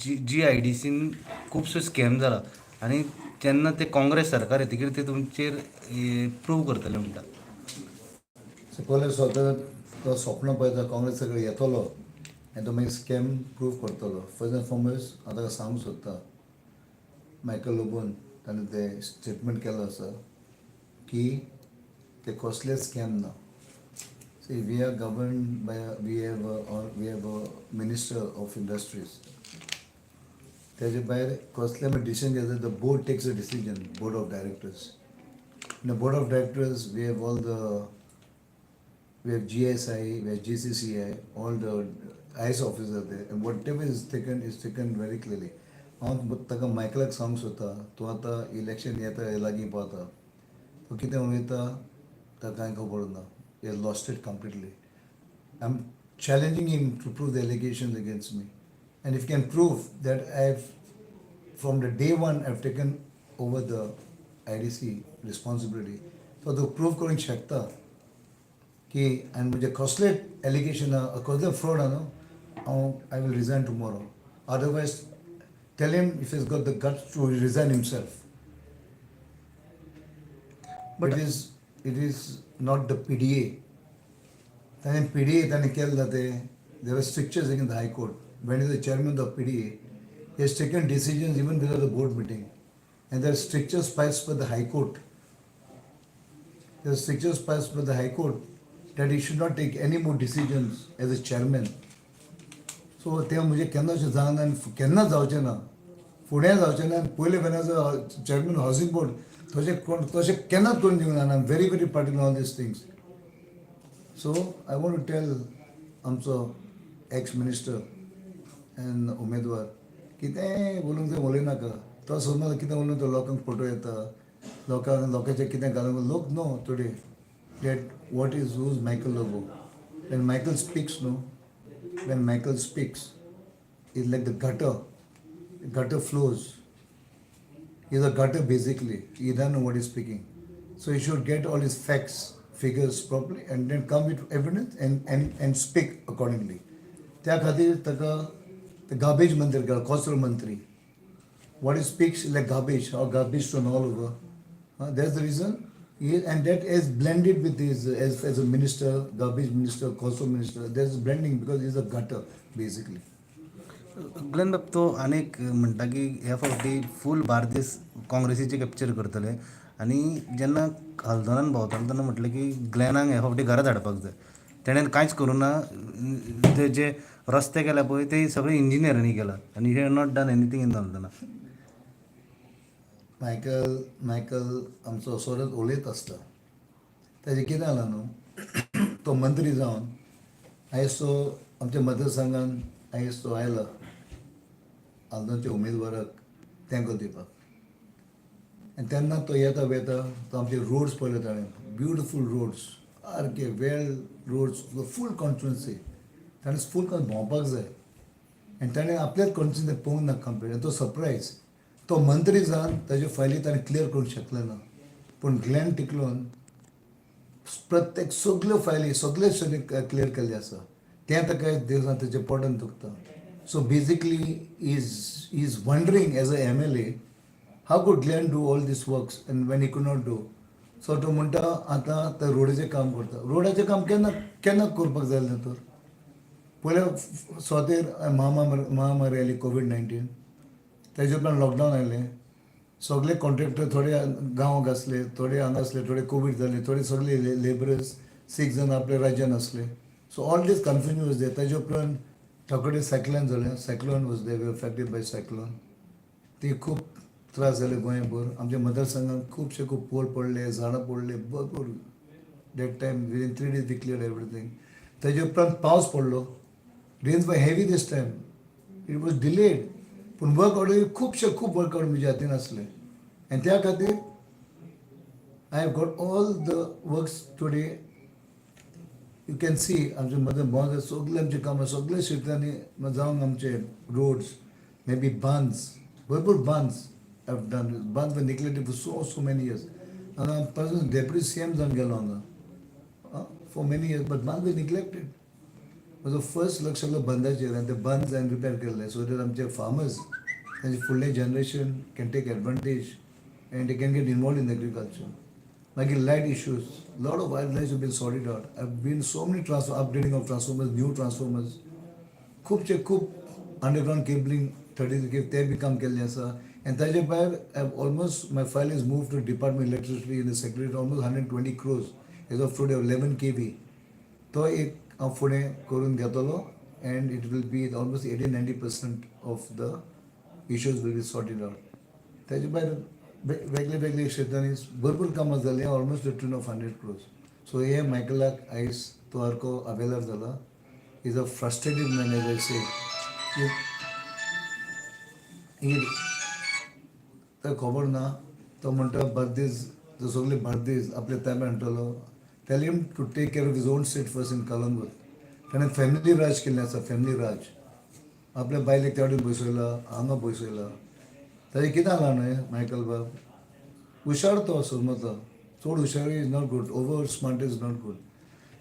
जीआयडीसीन खुबसो स्कॅम जाला आनी जेन्ना ते काँग्रेस सरकार येतकीर ते तुमचेर प्रूव करतले म्हणटा. पयले स्वता तो स्वप्न पळयता, काँग्रेस सगळे येतलो आनी तो मागीर स्कॅम प्रूव करतलो. फर्स्ट अँड फॉरमोस्ट, हांव ताका सांगूंक सोदता, मायकल लोबोन ताणें तें स्टेटमेंट केलो आसा की ते कसलेच स्कॅम ना. See, we are governed by a, we have a, or we have a minister of industries. तेजे भायर कसले डिसिजन घेता, the board takes a decision, board of directors. In the board of directors, we have GSI, we have GCCI, all the IS officers there, and whatever is taken very clearly. हांव ताका मायकलाक सांगूंक सोदता, तूं आतां election येता, लागीं पावता, तूं कितें उलयता ताका कांय खबर ना. He lost it completely. I am challenging him to prove the allegations against me. And if he can prove that I have, from the day one, I've taken over the IDC responsibility, so तो prove करूंक शकता की आनी म्हणजे कसले allegation, कसले fraud न्हू, हांव I will resign tomorrow. Otherwise, tell him, if he's got the guts, to resign himself. But it is not the PDA. ताणें पीडीए ताणें केल्लें तें, there are strictures in the High Court. When he's the chairman of PDA, he has taken decisions even without the board meeting, and there are strictures passed by the High Court. There are strictures passed by the High Court that he should not take any more decisions as a chairman. So ते म्हणजे केन्ना अशें जावना आनी केन्ना जावचें ना, फुडें जावचें ना. आनी पयले when chairman housing board, तशें कोण तशें केन्नाच करून दिवंक ना. Very, very particular all these things. So I want to tell आमचो एक्स मिनिस्टर एंड उमेदवार, कितेंय उलोवंक जाय उलयनाका. तो समज कितें उलोवन तो लोकांक फटो येता, लोकांक लोकांचें कितें घालूंक. लोक know today that what is who's Michael Lobo. When Michael speaks, no, when Michael speaks, it's like the gutter. Gutter flows. He's a gutter, basically. He doesn't know what he's speaking. So he should get all his facts, figures properly and then come with evidence and speak accordingly. त्या खातीर ताका garbage मंत्री केला, कचरो मंत्री. What he speaks like garbage or garbage thrown all over. That's the reason. And that is blended with his, as a minister, garbage minister, कचरो minister. There's blending because he's a gutter, basically. Glenn बाब, तो आनीक म्हणटा की ह्या फावटी फूल बार्देस काँग्रेसीचे capture करतले आनी जेन्ना हल्दोणान भोंवतालो तेन्ना म्हटलें की ग्लॅनाक ह्या फावटी घरा धाडपाक जाय, तेणेन कांयच करूं ना, ते जे रस्ते केल्या पळय ते सगळे इंजिनियरांनी केला आनी he not done anything in Aldona. Michael Michael आमचो असोच उलयत आसता. ताजें कितें जालां न्हू, तो मंत्री जावन आयज तो आमच्या मतदारसंघान आयज तो आयला आल्दोनच्या उमेदवाराक तेंको दिवपाक. आनी तेन्ना तो येता वेता तो आमचे रोड्स पळयले ताणें, ब्युटिफूल रोड्स, सारके वेल रोड्स, फूल कॉन्स्टिट्युन्सी. ताणें फूल भोंवपाक जाय आनी ताणें आपल्याच कॉन्स्टिट्युन्सी पळोवंक ना कंप्लीट. आनी तो सरप्रायज, तो मंत्री जावन ताज्यो फायली ताणें क्लियर करूंक शकले ना, पूण ग्लॅन टिकलोन प्रत्येक सगल्यो फायली सगळे क्लियर केल्ले आसा. तें ताका दिसा तेजें पोटान दुखता. So basically he's wondering, as a MLA, how could Glenn do all these works and when he could not do. So तो म्हणटा, आतां ते रोडीचें काम करता. रोडाचें काम केन्ना केन्ना करपाक जाय जालें तर? पयल्या सुवातेर महामारी महामारी आयली, कोवीड 19. तेजे उपरांत लॉकडावन आयलें. सगळे कॉन्ट्रॅक्टर थोडे गांवाक आसले, थोडे हांगा आसले, थोडे कोवीड जाले, थोडे सगळे लेबरर्स सीक जावन आपल्या राज्यान आसले. So all these confusion was there. ताजे उपरांत ताकोडे सायक्लोन जालें. Cyclone was there, affected by cyclone. ती खूब त्रास जाले गोंयभर. आमच्या मतदारसंघात खुबशे खूब पोल पडले, झाडां पडले भरपूर. That time, within 3 days we clear everything. ताजे उपरांत पावस पडलो. Rains were heavy this time. It was delayed, पूण वर्क ऑर्डर खुबशे खूब वर्क ऑर्डर म्हज्या हातीन आसले आनी त्या खातीर I have got all the works. Today you can see, आमचे मदीं भोंवता, सगळे आमचे कामां सगळे शेतांनी जावं, आमचे रोड्स, मे बी बांद्स, भरपूर बांद्स have done. बांद were neglected for so, so many years. हांगा पासून डेप्युटी सी एम जावन गेलो हांगा for many years, but बांद were neglected. म्हजो फर्स्ट लक्ष आसलो बंदाचेर आनी ते बंद हांवें रिपेर केल्ले सो that आमचे फार्मर्स, तांचे फुडलें generation can take advantage and they can get involve in agriculture. मागीर light issues, lot of wild lights been sorted out. I been so many upgrading of transformers, new transformers, खुबशे खूब underground cabling 30 ते बी काम केल्लें आसा. आनी ताजे भायर almost my file is move to department electricity in the secretary, almost 120 crores as of today, 11 kV. तो एक हांव फुडें करून घेतलो and it will be almost 80-90% of the issues will be sorted out. ताजे भायर वेगळे वेगळे क्षेत्रांनी भरपूर कामां जालीं, almost to tune of 100 crores. So हे मायकलाक आयज तो सारको अवेलर जाला. Is a frustrated man, as I say. ही ताका खबर ना, तो म्हणटा बार्देज, तो सगळे बार्देज आपल्या ताब्यान हाडटलो. Tell him to take care of his own state first in Calangute. ताणें फॅमिली राज केल्लें आसा, फॅमिली राज. आपल्या बायलेक त्या वटेन बसयला, हांगा बसयला. ताजें कितें जालां न्हय, मायकल बाब हुशार तो समजता. चड हुशारी is not good, over smart is not good.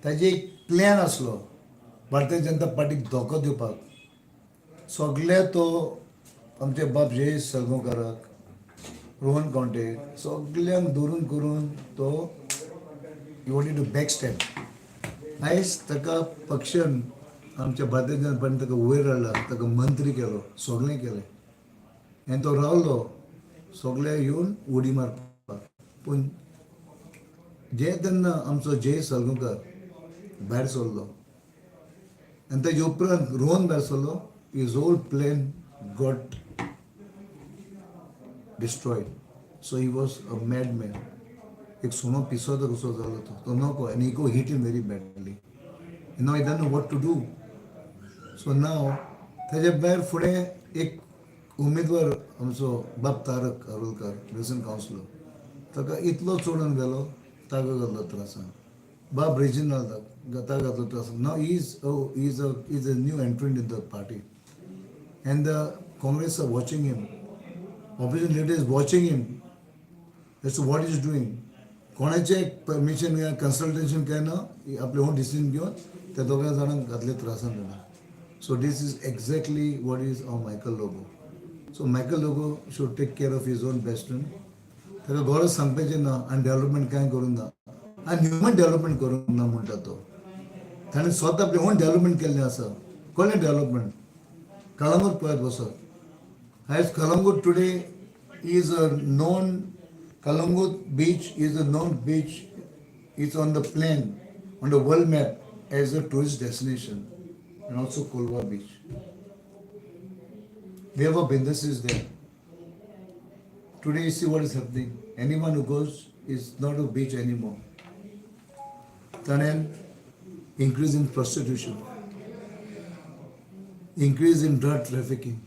ताजी एक प्लॅन आसलो भारतीय जनता पार्टीक धोको दिवपाक. सगळे तो आमचे बाब जयेश साळगांवकाराक, रोहन खंवटे, सगल्यांक धरून करून तो he wanted to back step. आयज ताका पक्षान, आमच्या भारतीय जनता पार्टीन ताका वयर हाडला, ताका मंत्री केलो, सगळें केलें आनी तो रावलो सगळे येवन उडी मारपाक. पूण जे तेन्ना आमचो जयेश साळगांवकार भायर सरलो आनी तेजे उपरांत रोहन भायर सरलो, his whole plan got destroyed. So he was a mad man. एक सुणो पिसो कसो जालो तो. तो नको आनी ego hit him very badly. Now he don't know what to do. So now ताजे भायर फुडें एक उमेदवार आमचो बाब तारक आरोलकार, प्रेसिडेंट कावन्सिलर, ताका इतलो चोडून गेलो, ताका घातलो त्रासान. बाब रेजिनाल्ड, ताका घातलो त्रासान. Now is a new entrant in the party and the Congress are watching him. Opposition leader is watching him as to what is doing. कोणाचें परमिशन किंवा कन्सल्टेशन काय ना, आपले ओन डिसिजन घेवन त्या दोगां जाणांक घातले त्रासान जाणा. So this is exactly what is our Michael Lobo. So Michael Lobo should take care of his own bastion. ताका गरज सांगपाचें ना आनी डेव्हलपमेंट कांय करूंक ना आनी ह्युमन डेव्हलपमेंट करूंक ना म्हणटा तो. ताणें स्वता आपलें ओन डेव्हलपमेंट केल्लें आसा. कसलें डेव्हलपमेंट? कळंगूट पळयत बसत. आयज Calangute today is a known, Calangute beach is a known beach. It's on the plan, on the world map as a tourist destination, and also Colva beach. We have a businesses there. Today you see what is happening. Anyone who goes is not a beach anymore. Then increase in prostitution, increase in drug trafficking,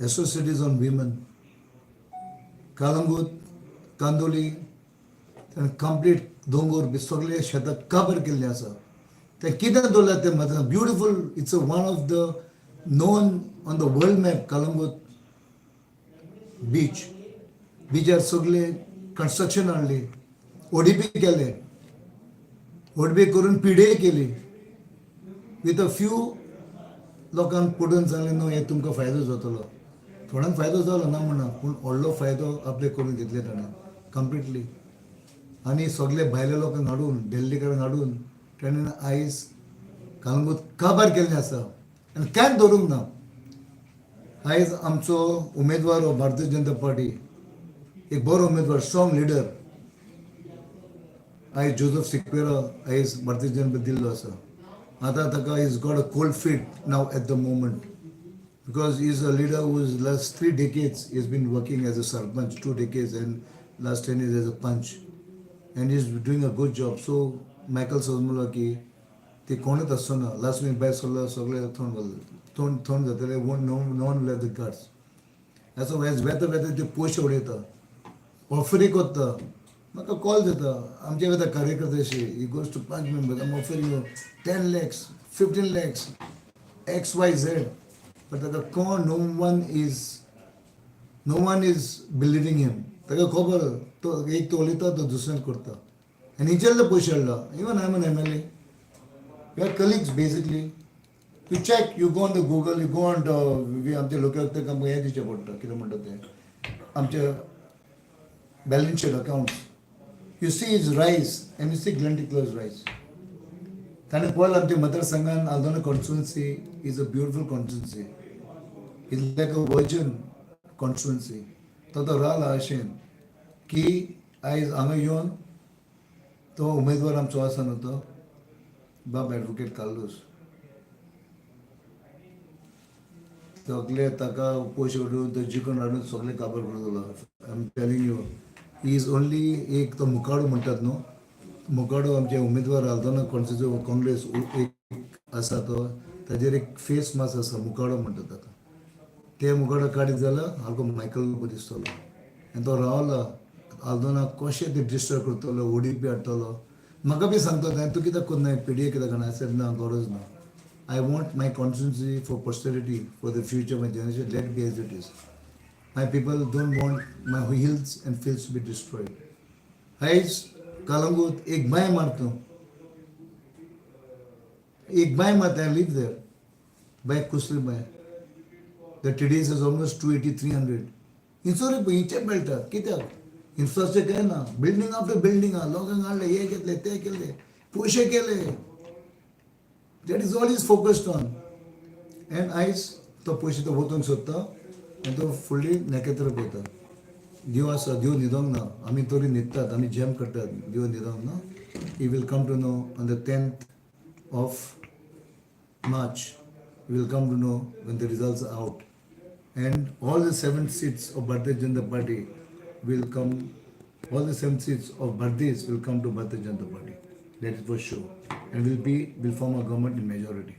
atrocities on women. Calangute, Candolim complete दोंगर बी सगळे शेतां काबर केल्लें आसा. तें कितें दवरलें तें मात्र beautiful. It's a one of the known on the world map, Calangute beach. बिचार सगळे कन्स्ट्रक्शन हाडली, ओडीपी केले, ओडीपी करून पीडीए केली. विथ अ फ्यू लोकांक पडून सांगलें, न्हू, हे तुमकां फायदो जातलो. थोड्यांक फायदो जालो, ना म्हणना, पूण व्हडलो फायदो आपले करून घेतले ताणें कंप्लिटली. आनी सगळे भायल्या लोकांक हाडून, दिल्लीकारांक हाडून ताणें आयज कळंगूट काबार केल्लें आसा आनी कांयच दवरूंक ना. आयज आमचो उमेदवार हो भारतीय जनता पार्टी, एक बरो उमेदवार, स्ट्रॉंग लिडर, आयज जोजफ सिक्वेरा आयज भारतीय जनता दिल्लो आसा. आतां ताका is got a cold feet now at the moment because he is a leader who is last 3 decades he has been working as a sarpanch, 2 decades, and last 10 years as a panch, and he is doing a good job. So Michael समजलो की ते कोणूच आसचो ना. Last week भायर सरलो, सगळे थंड थंड थंड जातले. One no one will the guts. असो वेज वेता वेता ते पयशे उडयता, ऑफरी करता. म्हाका कॉल जाता, आमचे वेता कार्यकर्ते, he goes to panch members, "I'm offering you 10 lakhs, 15 lakhs, X Y Z." But ताका कोण, no one is believing him. ताका खबर तो एक तो उलयता, तो दुसऱ्याक करता आनी हिचेर पयशे हाडला. Even I am an MLA. We are colleagues basically. You check, you go on the Google, you go on the आमचे लोकांक आमकां हें दिवचें पडटा, कितें म्हणटा तें, आमचे balance sheet accounts. You see his rise and you see Glenn Ticlo's rise. ताणें पळयलां आमच्या मतदारसंघान Aldona constituency is a beautiful constituency, is like a virgin constituency. तो तो रावला अशें की आयज हांगा येवन तो उमेदवार आमचो आसा न्हू तो बाब एडवोकेट कार्लूस, सगळे ताका पयशे हाडून तो जिखून हाडून सगळे काबार करतलो. I am telling you, is only एक तो मुकाडो म्हणटात न्हू, मुकाडो आमचे उमेदवार आल्दोना कॉन्स्टिट्युएन्सी काँग्रेस एक आसा, तो ताजेर एक फेस मास्क आसा, मुकाडो म्हणटात ताका. ते मुकाडो काडीत जाल्यार सारको मायकल लोबो दिसतलो. आनी तो रावला आल्दोना कशें ते डिस्ट्रॉय करतलो, ओडीपी हाडटलो. म्हाका बी सांगता, तूं कित्याक करनाय पीडीए कित्याक करना? सर, ना, गरज ना. I want my constituency for posterity, for the future, my generation, let be as it is. My people don't want my hills and fields to be destroyed. आयज कलंगूट एक बांय मारतो, एक बांय मारता. I live there, बांय कुसली बांय. The TDS is almost 280, 300. हिंसोर हिंचे मेळटा कित्याक? इन्फ्रास्ट्रक्चर काय ना, बिल्डींग आफ्टर बिल्डींग आहा, लोकांक हाडले, हे घेतले, ते केले, पयशे केले. That is all is focused on. And आयज तो पयशे तो वचूंक सोदता आनी तो फुडली नखेत्राक वता. देव आसा, देव न्हिदोंक ना. आमी तरी न्हिदतात, आमी जॅम करतात, देव न्हिदोंक ना. He will come to know on the 10th of March. You will come to know when the results are out. And all the seven seats of Bharatiya Janata Party will come, all the seven seats of Bardez will come to Bharatiya Janata Party. That is for sure. And will form a government in majority.